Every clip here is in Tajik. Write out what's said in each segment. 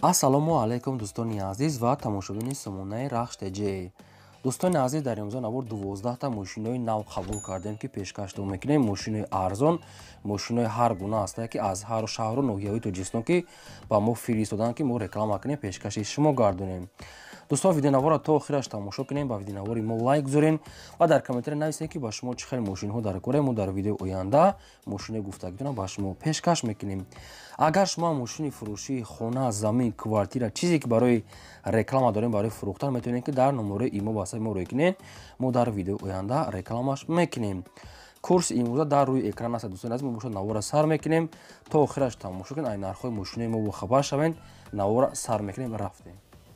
Ассалому алайкум, дӯстони азиз ва тамошобини сомонаи Рахш ТЖ. Дӯстони азиз, дар имрӯза навор 12та мошинои нав қабул кардем, ки пешкаштон мекунем. Мошинои арзон, мошинои ҳар гуна ҳастае, ки аз ҳар шаҳру ноҳияҳои Тоҷикистон ки ба мо фиристоданд, ки мо реклама кунем, пешкаши шумо гардонем. Дӯстон, видеонаворро то охираш тамошо кунем, ба видеонавори мо лайк гузорен ва дар комментария нависем, ки ба шумо чӣ хел мошинҳо дар кора. Мо дар видеои оянда мошинои гуфтагитонро ба шумо пешкаш мекунем. Агар шумо мошини фурӯшии хона, замин, квартира, чизе ки барои реклама дорем, барои фурӯхтан, метавонед, ки дар номерои имо васаи мо рӯй кунед. Мо дар видеои оянда рекламаш мекунем. Курси имрӯза дар рӯи экран аст. Дӯстони азиз, мо бошад навора сар мекунем, то охираш тамошо кунед, ай нархҳои мошинои мо бохабар шавед. Навора сар мекунем, рафтем.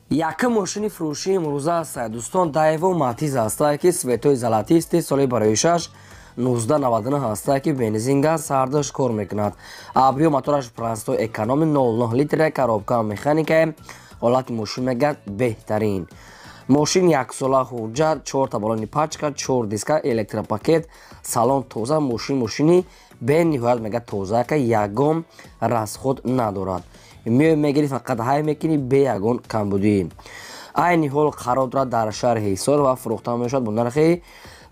Якум мошини фурӯшии имрӯза аст, дӯстон, Дайво Матиз ҳастае, ки цветои золотистый, соли барои 6 1999 ҳастае, ки бензин газ ҳардаш кор мекунад. Объём мотораш простой, экономи, 0,9 литра, коробка механика. Ҳолати мошин мегӯяд беҳтарин. Мошин яксола ҳуҷҷат, чорта балони пачка, чор диска, электропакет, салон тоза. Мошин мошини бениҳоят мегӯяд тоза, ка ягон расход надорад. Меои мегирӣ, фақат ҳай мекунӣ, бе ягон камбудӣ. Айни ҳол қарор дорад дар шаҳри Ҳисор ва фурӯхта мешавад бо нархи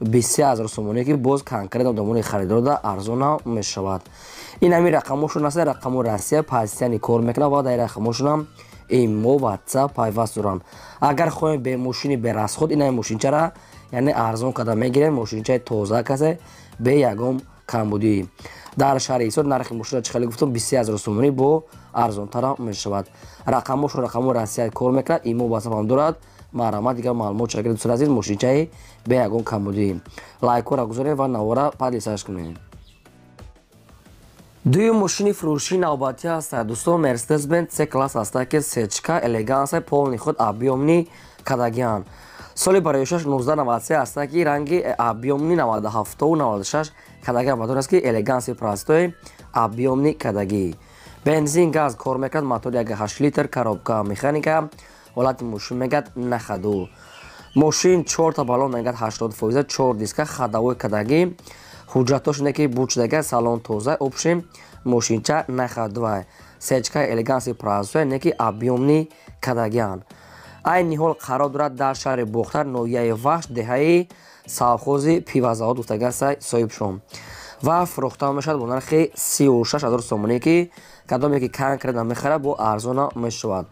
23 000 сомонӣ, ки боз конкретно одамони харидорода арзона мешавад. Ин ҳамин рақамошон аст, рақамо Россия пастияни кор мекунад ва дар рақамошонам имо, Ватсап пайваст доранд. Агар хоҳем бе мошини берасход, ин ҳамин мошинчара яъне арзон карда мегирем. Мошинчаи тоза касе, бе ягон камбудӣ. Дар шаҳри Ҳисор нархи мошина, чӣ хеле гуфтам, 23 000 сомонӣ, бо арзонтара мешавад. Рақамошон рақамо Россия кор мекунад, имо, Ватсап ҳам дорад. Марҳамат, дигар маълумот чагиред. Дӯстони азиз, мошинчаи бе ягон камбудӣ. Лайкҳоро гузорем ва навора подписаться кунем. Дуюм мошини фурӯшии навбатӣ аст, дӯстон, Мерседес Бенз С класс ҳаста, ки сечка элеганса, полный ход, объёмный кадагиан, соли барои 6 1993 ҳаста, ки ранги объёмный 97 96 кадагиан. Бадон аст, ки элеганси простой, объёмный кадагӣ, бензин газ кор мекунад, мотор 1,8 литр, коробка механика. Ҳолати мошин мегӯяд на ходу. Мошин чорта балон мегӯяд 80%, чор диска, ходовой кадагӣ, ҳуҷҷатош не ки бучдага, салон тоза. Общем, мошинча на ходовай, сечка элеганси простой, не ки объёмный кадагиан. Айни ҳол қарор дорад дар шаҳри Бохтар, ноҳияи Вахш, деҳаи совхози пивозавод гуфтагаса соҳибшон ва фурӯхта мешавад бо нархи 36 000 сомонӣ, ки кадоме ки конкретно мехарад, бо арзона мешавад.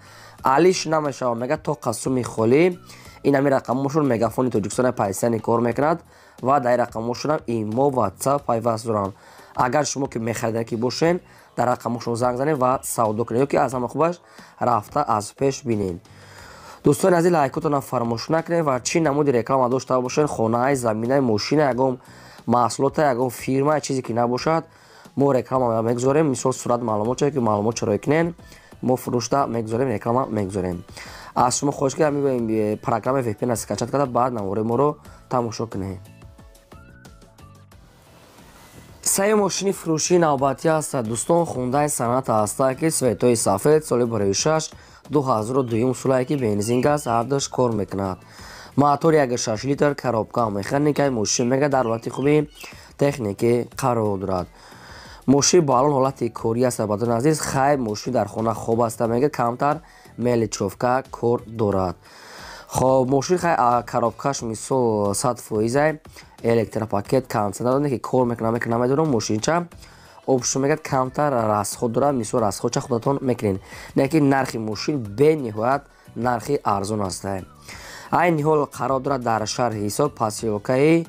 Алиш намешавад, мегӯяд, то қасуми холӣ. Ин ҳамин рақамошон Мегафони Тоҷикистон пайсани кор мекунад ва дар рақамошонам имо, Ватсап пайваст доранд. Агар шумо ки мехарида ки бошен, дар рақамошон занг занед ва савдо кунед ё ки аз ҳама хубаш рафта аз пеш бинед. Дӯстони азиз, лайкотонам фаромӯш накунед ва чӣ намуди реклама дошта бошед, хонаи, заминаи, мошина, ягон маҳсулота, ягон фирма, чизе ки набошад, мо реклама мегузорем. Мисол, сурат, маълумот, ки маълумот чароӣ кунед, мо фурӯшта мегузорем, реклама мегузорем. Аз шумо хоҳиш ки ҳамин программаи VPN скачать карда, баъд навори моро тамошо кунед. Сеюм мошини фурӯшии навбатӣ аст, дӯстон, Хундай Соната ҳаста, ки цветои сафед, соли барои 6 2002 солае, ки бензин газ ҳардаш кор мекунад, мотор 1,6 литр, коробка механика. Мошин мега дар ҳолати хуби техникӣ қарор дорад. Мошин балон ҳолати корӣ аст. Бадон азиз, хайр, мошин дар хона хоб аст, мега камтар мелочёвка кор дорад. Хоб, мошин хай коробкаш мисол 100%, электропакет, кондиционер ки кор мекунад, мекунад, намедонам. Мошинча общем мегӯяд камтар расход дорад. Мисол, расходча худатон мекунед, не ки нархи мошин бениҳоят нархи арзон аст. Айни ҳол қарор дорад дар шаҳри Ҳисор, посёлкаи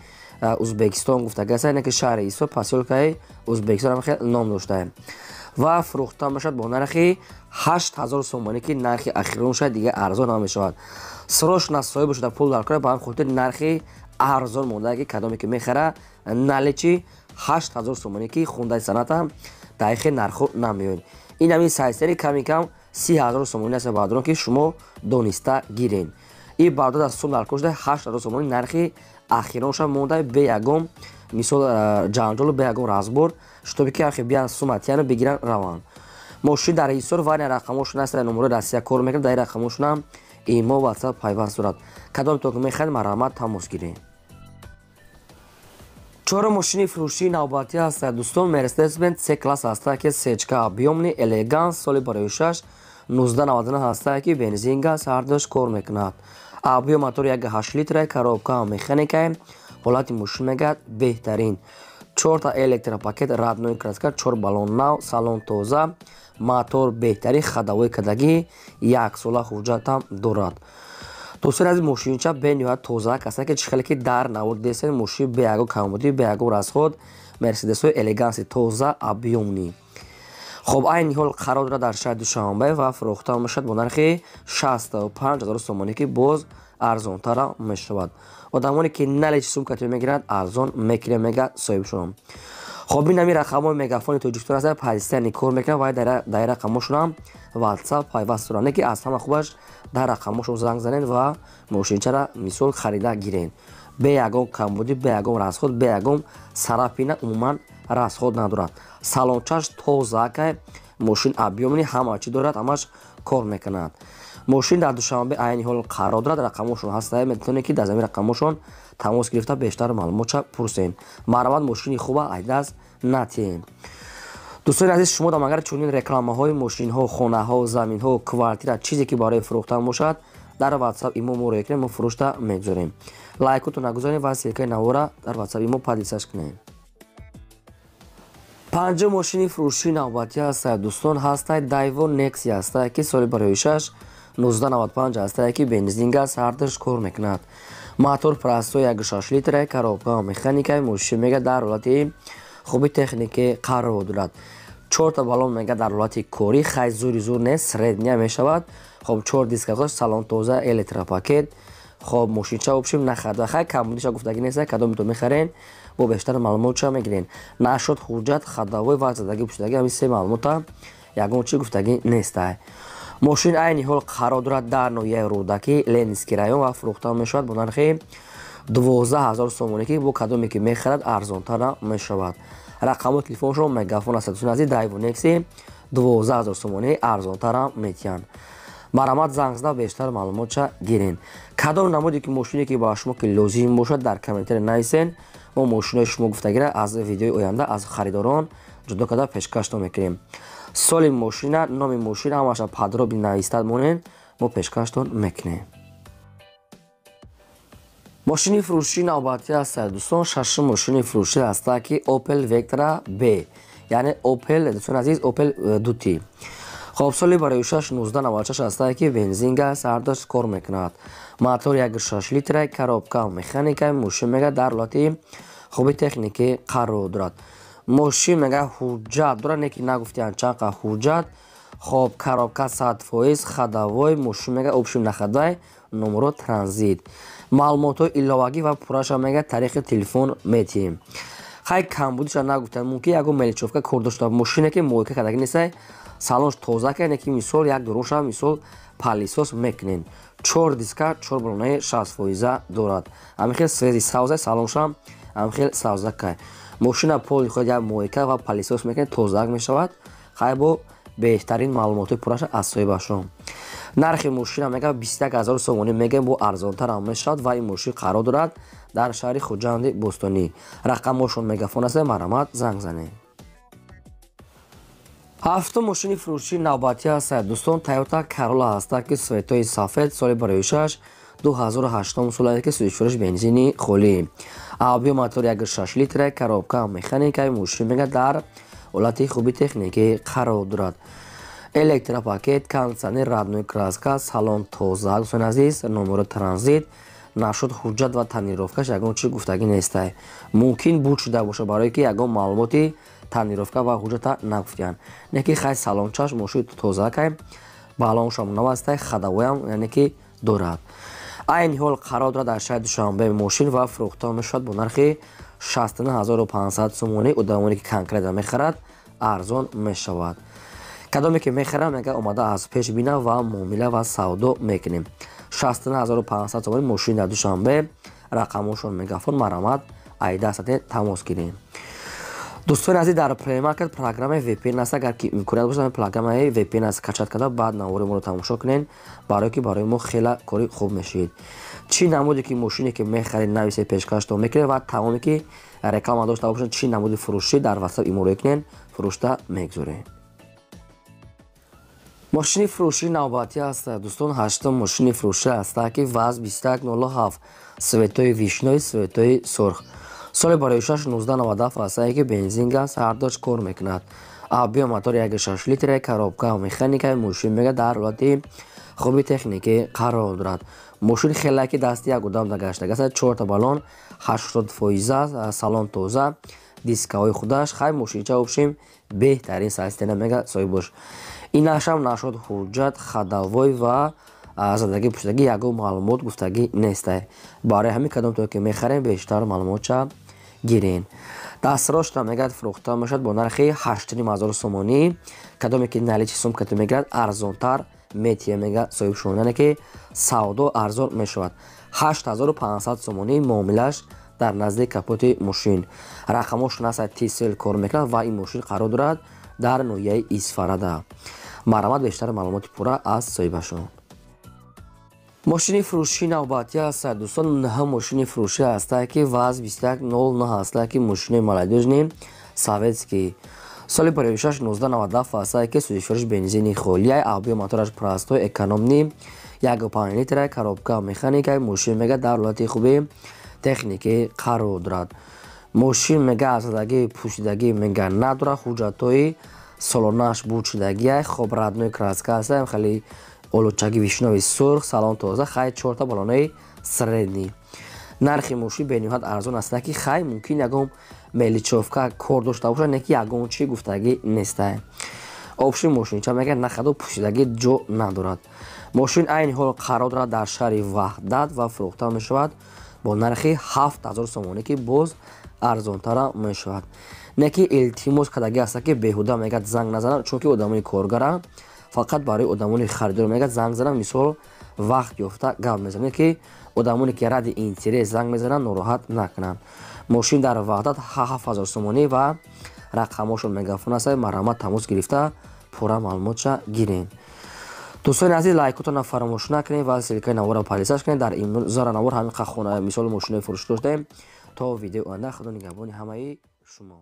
Узбекистон гуфтагаса, не ки шаҳри Ҳисор, посёлкаи Узбекистон ҳам хел ном доштае ва фурӯхта мешавад бо нархи 8000 сомонӣ, ки нархи ахирон шояд, дига арзон намешавад. Срочно соҳиб шуда пул дар кора, ба ҳам хотир нархи арзон монда, ки кадоме ки мехара, наличный 8000 сомонӣ, ки Хундай Соната дар нархҳо намеояд. Ин ҳамин сайсари ками кам 30 000 сомонӣ аст, баъдон ки шумо дониста гирен. И бардод аз сум дар кор шуда, 8000 сомонӣ нархи ахиронша монда, бе ягон мисол ҷанҷолу бе ягон разбор, шутоби ки ахи биян, суматияну бигиран, раванд. Мошин дар Ҳисор ва рақамошон аст, номерои Россия кор мекунад, дар рақамошонам имо, Ватсап пайваст дорад. Кадом то ки мехоҳед, марҳамат, тамос гиред. Чорум мошини фурӯшии навбатӣ аст, дӯстон, Мерседес Бенз С класс ҳаста, ки сечка объёмный элеганс, соли барои 6 1999 ҳастае, ки бензин газ ҳардуш кор мекунад. Объём мотор 1,8 литра, коробка механикае, ҳолати мошин мегӯяд беҳтарин. Чорта электропакет, родной краска, чор баллон нав, салон тоза, мотор беҳтарин, ходовой кадагӣ, яксола ҳуҷҷатам дорад. Дӯстони азиз, мошинча бениҳоят тоза каса, ки чӣ хеле ки дар навор дидесен, мошин бе ягон камбудӣ, бе ягон расход, мерседесҳои элегансӣ, тоза, объёмный. Хоб, айни ҳол қарор дорад дар шаҳри Душанбе ва фурӯхта мешавад бо нархи 65 000 сомонӣ, ки боз арзонтара мешавад. Одамоне ки наличный сумкатиро мегиранд, арзон мекунем, мега соҳибшон. Хоб, ин ҳамин рақамҳои Мегафони Тоҷикистон аст, постоянно кор мекунад ва дар рақамҳошонам WhatsApp пайваст доранд, не ки аз ҳама хубаш дар рақамҳошон занг занед ва мошинчара мисол харида гирен. Бе ягон камбудӣ, бе ягон расход, бе ягон царапина, умуман расход надорад. Салончаш тоза кай, мошин объёмный, ҳама чӣ дорад, ҳамаш кор мекунад. Мошин дар Душанбе айни ҳол қарор дорад, рақамҳошон ҳаста, метавонед, ки дар замин рақамҳошон тамос гирифта бештар маълумотша пурсен. Марҳамат, мошини хуба айдаст натиҳем. Дӯстони азиз, шумо дам агар чунин рекламаҳои мошинҳо, хонаҳо, заминҳо, квартира, чизе ки барои фурӯхтан бошад, дар WhatsApp имо муроҷиат кунед, мо фурӯшта мегузорем. Лайкотон нагузорем ва ссылкаи навора дар WhatsApp имо поделиться кунед. Панҷум мошини фурӯшии навбатӣ ҳастад, дӯстон, ҳастад Дайво Некси ҳастад, ки соли барои 6 1995 ҳастад, ки бензин газ ҳардуш кор мекунад. Мотор простой 1,6 литра, коробка механика, мошин мега дар ҳолати хуби техникӣ қарор дорад. Чорта баллон мега дар ҳолати корӣ, хай зури зур нест, средний мешавад. Хоб, чор диска дошт, салон тоза, электропакет. Хоб, мошинча общем нахарда, хай камбудиша гуфтагӣ нест, кадомито мехарен, бо бештар маълумотша мегирен. Нашуд ҳуҷҷат, ходовой ва задагӣ пушидагӣ, ҳамин се маълумота ягон чӣ гуфтагӣ нестай. Мошин айни ҳол қарор дорад дар ноҳияи Рӯдакӣ, Ленинский район ва фурӯхта мешавад бо нархи 12 000 сомонӣ, ки бо кадоме ки мехарад, арзонтара мешавад. Рақамҳои телефоншон Мегафон аст. Дӯстони азиз, Дайво Некси 12 000 сомонӣ, арзонтара метиҳанд. Марҳамат, занг зада бештар маълумотша гирен. Кадом намуде ки мошине ки ба шумо ки лозим бошад, дар комментария нависен, мо мошинои шумо гуфтагира аз видеои оянда аз харидорон ҷудо карда пешкаштон мекунем. Соли мошина, номи мошина, ҳамаша подробно навистад монен, мо пешкаштон мекунем. Мошини фурӯшии навбатӣ ҳастад, дӯстон, шашум мошини фурӯшӣ ҳастад, ки Opel Vectra B, яъне Opel, дӯстони азиз, Opel 2T. Хоб, соли барои 6 1996 ҳастад, ки бензин газ ҳардуш кор мекунад. Мотор 1,6 литра, коробка механика, мошин мега дар ҳолати хуби техникӣ қарор дорад. Мошин мега ҳуҷҷат дорад, не ки нагуфтианд чанд қа ҳуҷҷат. Хоб, коробка 100%, ходовой, мошин мега общем находай, номеро транзит. Маълумотҳои иловагӣ ва пурраша мега тариқи телефон метиҳем. Хай камбудиша нагуфтанд, мумкин ягон мелочёвка кор дошта, мошине ки мойка кардагӣ нестай, салонш тоза кардне, ки мисол як дуруша мисол пылесос мекунен. Чор диска, чор баллонаи 60% дорад. Ҳамин хел свези савза, салоншам ҳамин хел савза кай. Мошина поли худ як мойка ва пылесос мекунед, тозак мешавад. Хай бо беҳтарин маълумотҳои пурраша аз соҳибашон. Нархи мошина мега 21 000 сомонӣ мегӯем, бо арзонтарам мешавад ва ин мошин қарор дорад дар шаҳри Хуҷанди Бӯстонӣ. Рақамҳошон Мегафон аст, марҳамат, занг занед. Ҳафтум мошини фурӯшии навбатӣ ҳастад, дӯстон, Toyota Corolla ҳастад, ки цветои сафед, соли барои 6 2008 солае, ки сӯзишвориш бензини холӣ. Объём мотор 1,6 литра, коробка механика, мошин мега дар ҳолати хуби техникӣ қарор дорад. Электропакет, кондиционер, родной краска, салон тоза, дӯстони азиз, номеро транзит, нашуд ҳуҷҷат ва тонировкаш ягон чӣ гуфтагӣ нестай. Мумкин буд шуда бошад, барое ки ягон маълумоти тонировка ва ҳуҷҷата нагуфтиянд. Не ки хай салончаш мошин тоза кай, баллоншам нав астай, ходовоям яъне ки дорад. Айни ҳол қарор дорад дар шаҳри Душанбе мошин ва фурӯхта мешавад бо нархи 69 500 сомонӣ. Одамоне ки конкретно мехарад, арзон мешавад. Кадоме ки мехарад, мега омада аз пеш бина ва муомила ва савдо мекунем. 69 500 сомонӣ мошин дар Душанбе, рақамҳошон Мегафон, марҳамат, айда сате тамос гирем. Дӯстони азиз, дар Play Market программаи VPN аст, агар ки имконият бошад, программаи VPN аст, скачать карда баъд навори моро тамошо кунед, барое ки барои мо хела кори хуб мешавед. Чӣ намуде ки мошине ки мехаред, нависед, пешкаштон мекунед ва тамоме ки реклама дошта бошад, чӣ намуди фурӯшӣ, дар WhatsApp имороя кунед, фурӯшта мегузорем. Мошини фурӯшии навбатӣ аст, дӯстон, ҳаштум мошини фурӯшӣ аст, ки ВАЗ 2107, цветои вишнёвый, цветои сурх, соли барои 1997 аст, ки бензин, газ ҳардуш кор мекунад. Объём мотор 1,6 литр, коробка механика. Мошин мега дар ҳолати хуби техникӣ қарор дорад. Мошин хеле ки дасти як одам нагаштаг аст. Чорта баллон 80% аст, салон тоза, дискаҳои худаш. Хай, мошинча общем беҳтарин состояние мега соҳибош. Инашам нашуд ҳуҷҷат, ходовой ва задагӣ пуштагӣ ягон маълумот гуфтагӣ нестай. Барои ҳамин кадомто ки мехарем, бештар маълумотча гирен. Дастрошта мегӯяд, фурӯхта мешавад бо нархи 8500 сомонӣ. Кадоме ки наличный сумкато мегирад, арзонтар метия мега соҳибшон, яъне ки савдо арзон мешавад. 8500 сомонӣ муомилаш дар назди капоти мошин. Рақамош наса тисел кор мекунад ва ин мошин қарор дорад дар ноҳияи Исфарада. Марҳамат, бештар маълумоти пурра аз соҳибашон. Мошини фурӯшии навбатӣ аст, дӯстон, нӯҳ мошини фурӯшӣ аст, ки ВАЗ 2109 аст, ки мошини молодёжный советский, соли 56 1997 аст, ки сӯзишвориш бензини холия, объём мотораш простой, экономный, 1,5 литра, коробка механика. Мошин мега дар ҳолати хуби техникӣ қарор дорад. Мошин мега аз задагӣ пӯшидагӣ мега надорад, ҳуҷҷатҳои солонааш бучидагия. Хоб, родной краска аст, хеле олучаги вишнёвый сурх, салон тоза, хай, чорта баллонаи средний. Нархи мошин бениҳоят арзон аст, ки хай, мумкин ягон мелочёвка кор дошта бошад, не ки ягон чӣ гуфтагӣ нестай. Общий мошинча мега нахаду пӯшидагӣ ҷо надорад. Мошин айни ҳол қарор дорад дар шаҳри Ваҳдат ва фурӯхта мешавад бо нархи 7000 сомонӣ, ки боз арзонтара мешавад. Не ки илтимос кардагӣ аст, ки беҳуда мегӯяд занг назанад, чунки одамони коргаранд. Фақат барои одамони харидор мегӯяд занг занам, мисол вақт ёфта гап мезанад, ки одамоне ки ради интерес занг мезананд, нороҳат накунанд. Мошин дар Ваҳдат 7000 сомонӣ ва рақамошон мегафон аст. Марҳамат, тамос гирифта пурра маълумотша гирем. Дӯстони азиз, лайкотонро фаромӯш накунед ва ссылкаи наворро поделиться кунед. Дар имрӯзара навор ҳамин хона мисоли мошинои фурӯшӣ доштем. То видеои оянда, худо нигаҳбони ҳамаи шумо.